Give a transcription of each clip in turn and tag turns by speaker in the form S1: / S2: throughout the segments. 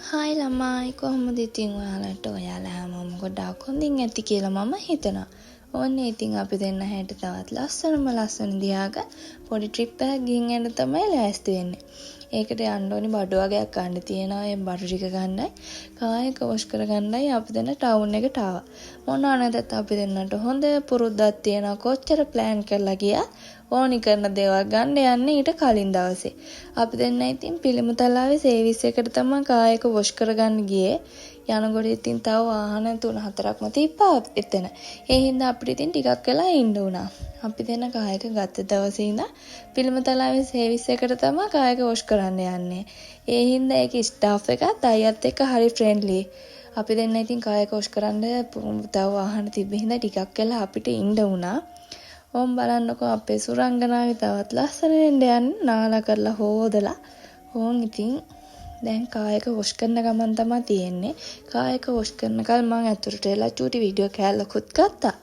S1: Hi ළමයි, කොහොමද ඉතින් ඔයාලට? ඔයාලා හැමෝම ගොඩාක් හොඳින් ඇති කියලා මම හිතනවා. ඔන්න ඉතින් අපි දෙන්න හෙට තවත් ලස්සනම ලස්සන දිහාක පොඩි ට්‍රිප් එකක් ගිහින් යන්න තමයි ලෑස්ති වෙන්නේ. ඒකට යන්න ඕනි බඩු වගයක් ගන්න තියෙනවා. ඒ බඩු ටික ගන්නයි කාර් එක වොෂ් කරගන්නයි අපි දෙන්න ටවුන් එකට ආවා. මොනවා නැතත් අපි දෙන්නට හොඳ පුරුද්දක් තියෙනවා. කොච්චර ප්ලෑන් කරලා ගියා ඕනි කරන දේවල් ගන්න යන්නේ ඊට කලින් දවසේ. අපි දෙන්න ඉතින් පිළිමතලාවේ සේවිස් එකට තමයි කාර් එක වොෂ් කරගන්න ගියේ. යනකොට ඉතින් තව වාහන 3-4ක්ම තිබ්බා එතන. ඒ හින්දා අපිට ඉතින් ටිකක් වෙලා ඉන්න වුණා. අපි දෙන්න කාර් එක ගත්ත දවසේ ඉඳන් පිළිමතලාවේ සේවිස් එකට තමයි කාර් එක වොෂ් කරන්න යන්නේ. ඒ හින්දා ඒකේ ස්ටාෆ් එකත් අයියත් එක්ක හරි ෆ්‍රෙන්ඩ්ලි. අපි දෙන්න ඉතින් කාර් එක වොෂ් කරන්න තව වාහන තිබ්බ හින්දා ටිකක් වෙලා අපිට ඉන්න වුණා. ඕම් බලන්නකෝ අපේ සුරංගනාවේ තවත් ලස්සන වෙන්න යන්නේ නාලා කරලා හොදලා. ඕන් ඉතින් දැන් කාර් එක වොෂ් කරන ගමන් තමයි තියෙන්නේ. කාර් එක වොෂ් කරනකල් මං ඇතුළට වෙලා චූටි වීඩියෝ කෑල්ලකුත් ගත්තා.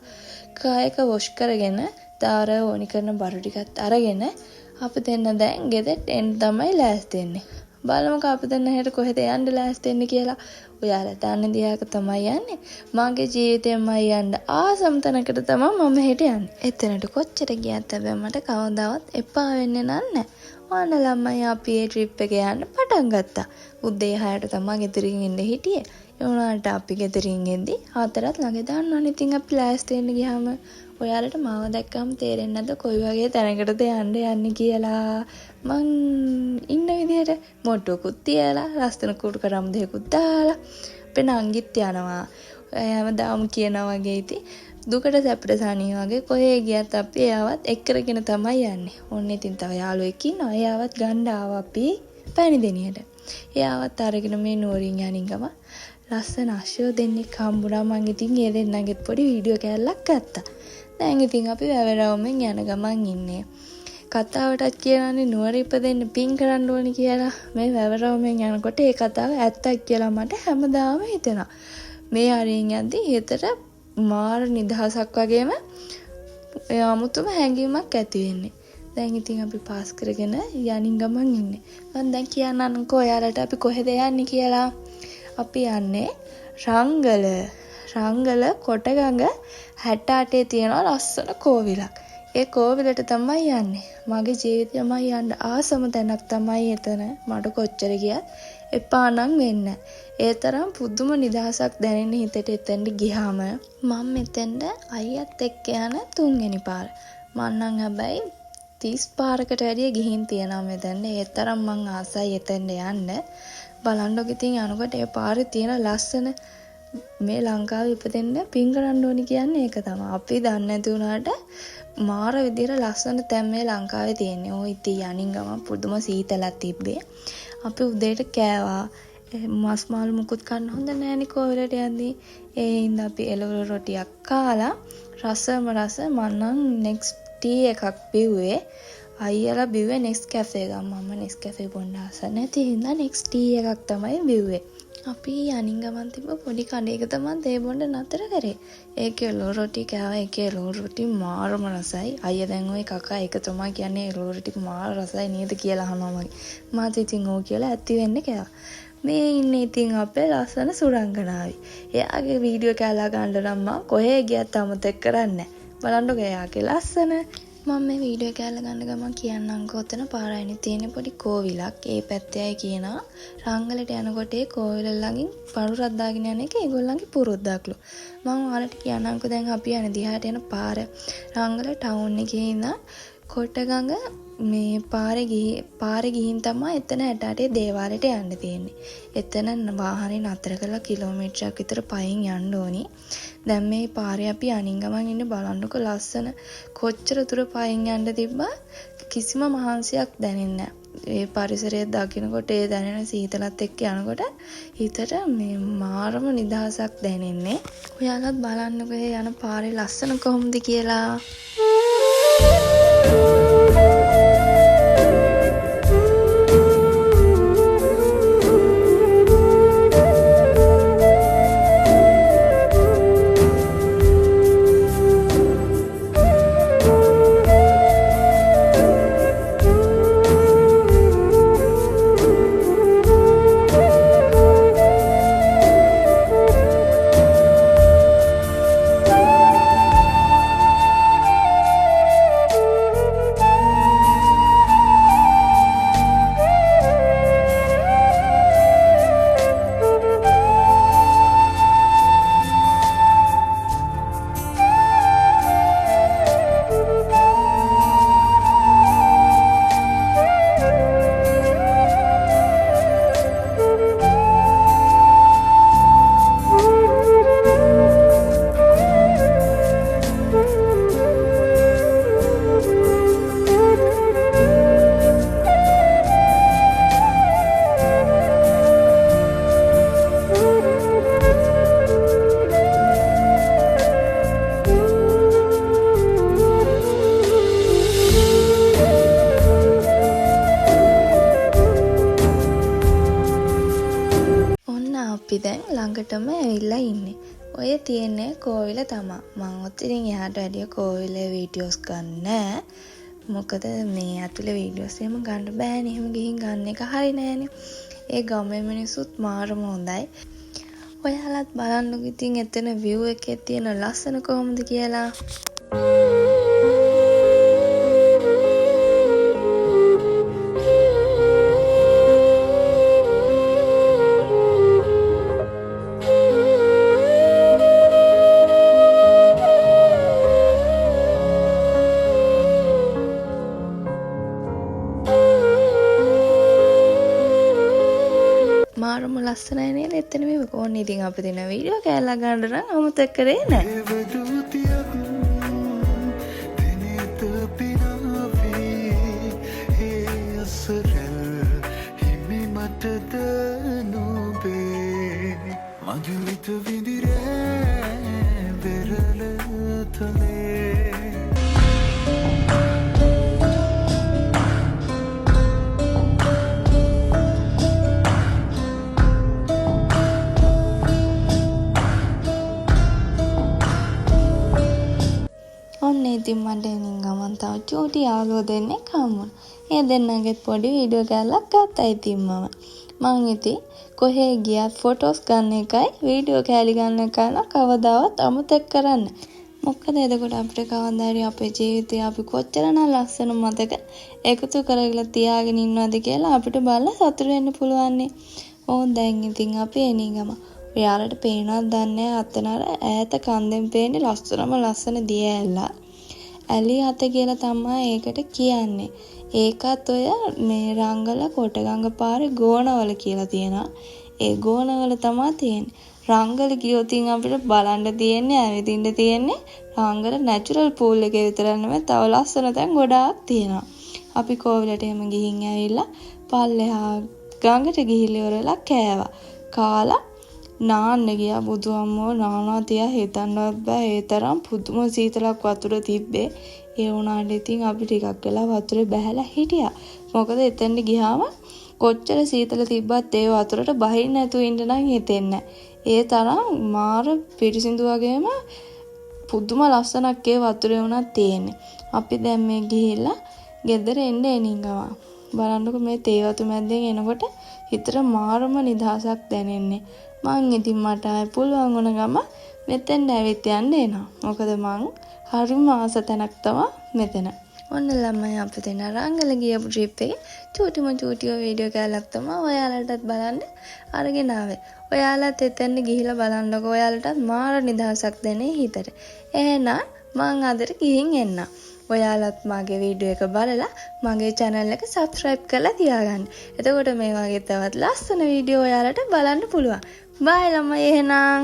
S1: කාර් එක වොෂ් කරගෙන තාර ඕනි කරන බඩු ටිකත් අරගෙන අපි දෙන්න දැන් ගෙදරට එන්න තමයි ලෑස්ති වෙන්නේ. බලමුකෝ අපි දෙන්න හෙට කොහෙද යන්න ලෑස්ති වෙන්නේ කියලා. ඔයාලා දන්න දිහාක තමයි යන්නේ. මගේ ජීවිතේමයි යන්න ආසම තැනකට තමයි මම හෙට යන්නේ. එතනට කොච්චර ගියත් හැබැයි මට කවදාවත් එපා වෙන්නේ නෑ. ඔන්න ළමයි අපි ඒ ට්‍රිප් එක යන්න පටන් ගත්තා. උදේ 6ට තමයි ගෙදරින් එන්න හිටියේ. ඒ වුණාට අපි ගෙදරින් එද්දි 4ත් ළඟ දාන්නවනේ. ඉතින් අපි ලෑස්ති වෙන්න ගියාම ඔයාලට මාව දැක්කම තේරෙන්නේ නැද්ද කොයි වගේ තැනකටද යන්න යන්නේ කියලා? මං ඉන්න විදිහට මොට්ටුවකුත් තියලා ලස්සන කුඩු කරම් දෙකකුත් දාලා අපේ නංගිත් යනවා. හැමදාම කියනවා වගේ ඉතින් දුකට සැපට සනිය වගේ කොහේ ගියත් අපි එයාවත් එක්කරගෙන තමයි යන්නේ. ඔන්න ඉතින් තව යාළුවෙක් ඉන්නවා. එයාවත් ගන්න ආවා අපි පැණිදෙනියට. එයාවත් අරගෙන මේ නුවරින් යනින් ගම ලස්සන අශ්වයෝ දෙන්නෙක් හම්බුණා. මං ඉතින් ඒ දෙන්නගෙත් පොඩි වීඩියෝ කෑල්ලක් ගත්තා. දැන් ඉතින් අපි වැවරවුමෙන් යන ගමන් ඉන්නේ. කතාවටත් කියනවානේ නුවර ඉපදෙන්න පින් කරන්න ඕනි කියලා. මේ වැවරවුමෙන් යනකොට ඒ කතාව ඇත්තක් කියලා මට හැමදාම හිතෙනවා. මේ හරියෙන් යද්දි හිතට මාර නිදහසක් වගේම ඒ අමුතුම හැඟීමක් ඇති වෙන්නේ. දැන් ඉතින් අපි පාස් කරගෙන යනින් ගමන් ඉන්නේ. මං දැන් කියන්නම්කෝ ඔයාලට අපි කොහෙද යන්නේ කියලා. අපි යන්නේ රංගල. රංගල කොටගඟ 68 තියෙන ලස්සන කෝවිලක්. ඒ කෝවිලට තමයි යන්නේ. මගේ ජීවිතේමයි යන්න ආසම තැනක් තමයි එතන. මට කොච්චර ගියත් එපා නම් වෙන්නේ. ඒ තරම් පුදුම නිදහසක් දැනෙන හිතට එතෙන්ට ගියාම. මං මෙතෙන්ට අයියත් එක්ක යන තුන්වෙනි පාර. මං නම් හැබැයි 30 පාරකට වැඩිය ගිහින් තියෙනවා මෙතෙන්ට. ඒ තරම් මං ආසයි එතෙන්ට යන්න. බලන්නකො ඉතින් යනකොට ඒ පාරේ තියෙන ලස්සන. මේ ලංකාවේ ඉපදෙන්න පින් කරන්න ඕනි කියන්නේ ඒක තමයි. අපි දන්නේ නැති වුණාට මාර විදියට ලස්සන තැන් මේ ලංකාවේ තියෙන්නේ. ඔය ඉතින් යනින් ගමන් පුදුම සීතලක් තිබ්බේ. අපි උදේට කෑවා. මස් මාළු මුකුත් කන්න හොඳ නෑනේ කෝවිලට යද්දී. ඒ හින්දා අපි එළවලු රොටියක් කාලා රසම රස මං නම් නෙක්ස්ට් ටී එකක් බිව්වේ. අයියලා බිව්වේ නෙක්ස්ට් කැෆේ එකක්. මම නෙක්ස්ට් කැෆේ බොන්න ආස නැති හින්දා නෙක්ස්ට් ටී එකක් තමයි බිව්වේ. අපි යනින් ගමන් තිබ්බ පොඩි කඩේක තමයි තේ බොන්න නතර කරේ. ඒකේ එළවලු රොටි කෑවා. ඒකේ එළවලු රොටි මාරම රසයි. අයියා දැන් ඔය කකා ඒක තමයි කියන්නේ එළවලු රොටි මාර රසයි නේද කියලා අහනවා මගෙන්. මාත් ඉතින් ඔව් කියලා ඇති වෙන්න කෑවා. මේ ඉන්නේ ඉතින් අපේ ලස්සන සුරංගනාවි. එයාගේ වීඩියෝ කෑල්ල ගන්න නම් මං කොහේ ගියත් අමතක කරන්නේ නෑ. බලන්නකෝ එයාගේ ලස්සන. මම මේ වීඩියෝ කෑල්ල ගන්න ගමන් කියන්නම්කෝ ඔතන පාර අයිනේ තියෙන පොඩි කෝවිලක්. ඒ පැත්තේ අය කියනවා රංගලට යනකොට ඒ කෝවිල ළඟින් පඳුරක් දාගෙන යන එක ඒගොල්ලන්ගේ පුරුද්දක්ලු. මං ඔයාලට කියන්නම්කෝ දැන් අපි යන දිහාට යන පාර රංගල ටවුන් එකේ ඉඳන් කොටගඟ මේ පාරේ ගිහින් තමයි එතන 68 දේවාලෙට යන්න තියෙන්නේ. එතන වාහනේ නතර කරලා කිලෝමීටරයක් විතර පයින් යන්න ඕනි. දැන් මේ පාරේ අපි යනින් ගමන් ඉන්නේ බලන්නකො ලස්සන කොච්චර දුර පයින් යන්න තිබ්බා කිසිම මහන්සියක් දැනෙන්නේ නෑ. ඒ පරිසරය දකිනකොට ඒ දැනෙන සීතලත් එක්ක යනකොට හිතට මේ මාරම නිදහසක් දැනෙන්නේ. ඔයාලත් බලන්නකො ඒ යන පාරේ ලස්සන කොහොමද කියලා. අපි දැන් ළඟටම ඇවිල්ලා ඉන්නේ. ඔය තියෙන්නේ කෝවිල තමා. මං ඔතනින් එහාට වැඩිය කෝවිලේ වීඩියෝස් ගන්නෑ. මොකද මේ ඇතුලේ වීඩියෝස් එහෙම ගන්න බෑනේ. එහෙම ගිහින් ගන්න එක හරි නෑනේ. ඒ ගමේ මිනිස්සුත් මාරම හොඳයි. ඔයාලත් බලන්නකෝ ඉතින් එතන විව් එකේ තියෙන ලස්සන කොහොමද කියලා. මාරම ලස්සනයි නේද එතන මේ ඕන්න ඉතින් අපි දෙන වීඩියෝ කෑල්ලක් ගන්න නම් අමතක කරේ නෑ.
S2: දේවදූතියක් දෙනෙත පිනාවේ ඒ අසරල් හිමි මටද නොබේ මధుරිත විඳිරේ වෙරළ තලේ.
S1: ඔන්න ඉතින් මට එනින් ගමන් තව චූටි යාළුවෝ දෙන්නෙක් හම්බුණා. ඒ දෙන්නගෙත් පොඩි වීඩියෝ කෑල්ලක් ගත්තා ඉතින් මම. මං ඉතින් කොහේ ගියත් ෆොටෝස් ගන්න එකයි වීඩියෝ කෑලි ගන්න එකයි නම් කවදාවත් අමතක කරන්නේ නෑ. මොකද එතකොට අපිට කවදා හරි අපේ ජීවිතේ අපි කොච්චරනම් ලස්සන මතක එකතු කරලා තියාගෙන ඉන්නවද කියලා අපිට බලලා සතුටු වෙන්න පුළුවන්නේ. ඕන් දැන් ඉතින් අපි එනින් ගම. ඔයාලට පේනවද දන්නේ නෑ අතන අර ඈත කන්දෙන් පේන්නේ ලස්සනම ලස්සන දිය ඇල්ලක්. ඇලි අත කියලා තමයි ඒකට කියන්නේ. ඒකත් ඔය මේ රංගල කොටගඟ පාරේ ගෝනවල කියලා තියෙනවා. ඒ ගෝනවල තමා තියෙන්නේ. රංගල ගියොත් ඉතින් අපිට බලන්න තියෙන්නේ, ඇවිදින්න තියෙන්නේ රංගල නැචරල් පූල් එකේ විතරක් නෙමෙයි තව ලස්සන තැන් ගොඩාක් තියෙනවා. අපි කෝවිලට එහෙම ගිහින් ඇවිල්ලා පල්ලෙහා ගඟට ගිහිල්ලා ඉවර වෙලා කෑවා. කාලා නාන්න ගියා. බුදු අම්මෝ නානවා තියා හිතන්නවත් බෑ. ඒ තරම් පුදුම සීතලක් වතුර තිබ්බේ. ඒ වුණාට ඉතින් අපි ටිකක් වෙලා වතුරේ බැහැලා හිටියා. මොකද එතෙන්ට ගියාම කොච්චර සීතල තිබ්බත් ඒ වතුරට බහින්න නැතුව ඉන්න නම් හිතෙන්නේ නෑ. ඒ තරම් මාර පිරිසිදු වගේම පුදුම ලස්සනක් ඒ වතුරේ වුණත් තියෙන්නේ. අපි දැන් මේ ගිහිල්ලා ගෙදර එන්න එනින් ගමන්. බලන්නකො මේ තේ වතු මැද්දෙන් එනකොට හිතට මාරම නිදහසක් දැනෙන්නේ. මං ඉතින් මට ආයෙ පුළුවන් වුණ ගම මෙතෙන්ට ඇවිත් යන්න එනවා. මොකද මං හරිම ආස තැනක් තමා මෙතන. ඔන්න ළමයි අපි දෙන්න රංගල ගියපු ට්‍රිප් එකේ චූටිම චූටිම වීඩියෝ කෑල්ලක් තමා ඔයාලටත් බලන්න අරගෙන ආවේ. ඔයාලත් එතෙන්ට ගිහිල්ලා බලන්නකෝ. ඔයාලටත් මාර නිදහසක් දැනේ හිතට. එහෙනම් මං අදට ගිහින් එන්නම්. ඔයාලත් මගේ වීඩියෝ එක බලලා මගේ channel එක subscribe කරලා තියාගන්න. එතකොට මේ වගේ තවත් ලස්සන වීඩියෝ ඔයාලට බලන්න පුළුවන්. බයි ළමයි එහෙනම්.